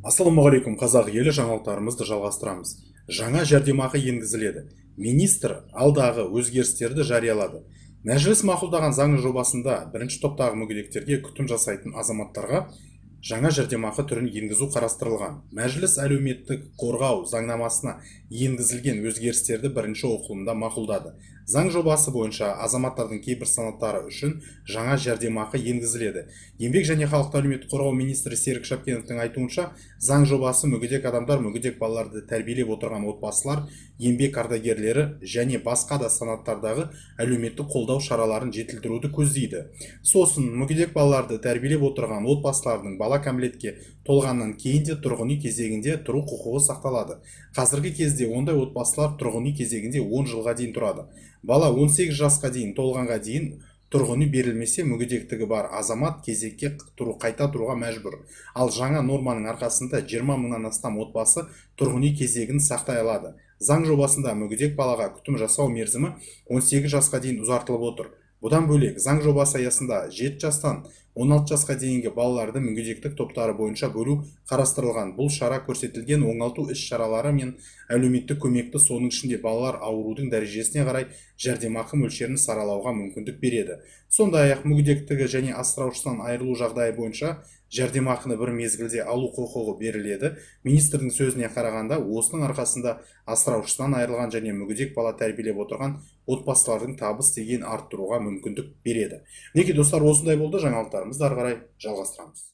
Ассалаумағалейкум, қазақ елі! Жаңалықтарымызды жалғастырамыз. Жаңа жәрдемақы енгізіледі. Министр алдағы өзгерістерді жариялады. Мәжіліс мақұлдаған заң жобасында бірінші топтағы мүгедектерге күтім жасайтын азаматтарға жаңа жәрдемақы түрін енгізу қарастырылған. Мәжіліс әлеуметтік қорғау заңнамасына енгізілген өзгерістерді бірінші оқылымда мақұлдады. Заң жобасы бойынша азаматтардың кейбір санаттары үшін жаңа жәрдемақы енгізіледі. Еңбек және халықты әлеуметтік қорғау министрі Серік Шапкеновтың айтуынша, заң жобасы мүгедек адамдар, мүгедек балаларды тәрбиелеп отырған отбасылар, еңбек ардагерлері және басқа да санаттардағы әлеуметтік қолдау шараларын жетілдіруді көздейді. Сосын мүгедек балаларды тәрбиелеп отырған отбасылардың бала кәмелетке толғаннан кейін де тұрғын үй кезегінде тұру құқығы сақталады. Қазіргі кезде ондай отбасылар тұрғын үй кезегінде 10 жылға дейін тұрады. Бала 18 жасқа дейін толғанға дейін тұрғын үй берілмесе, мүгедектігі бар азамат кезекке тұру қайта тұруға мәжбүр. Ал жаңа норманың арқасында 20 мыңнан астам отбасы тұрғын үй кезегін сақтай алады. Заң жобасында мүгедек балаға күтім жасау мерзімі 18 жасқа дейін ұзартылып отыр. Бұдан бөлек, заң жобасы аясында 7 жастан 16 жасқа дейінгі балаларды мүгедектік топтары бойынша бөлу қарастырылған. Бұл шара көрсетілген оңалту іс-шаралары мен әлеуметтік көмекті, соның ішінде балалар аурудың дәрежесіне қарай жәрдемақы мөлшерін саралауға мүмкіндік береді. Сондай-ақ мүгедектігі және асыраушысынан айырылу жағдайы бойынша жәрдемақыны бір мезгілде алу құқығы беріледі. Министрдің сөзіне қарағанда, осының арқасында асыраушысынан айырылған және мүгедек бала тәрбиелеп отырған отбасылардың табыс деңгейін арттыруға мүмкіндік береді. Мінекей, достар, осындай болды жаңалықтарымызды, ары қарай жалғастырамыз.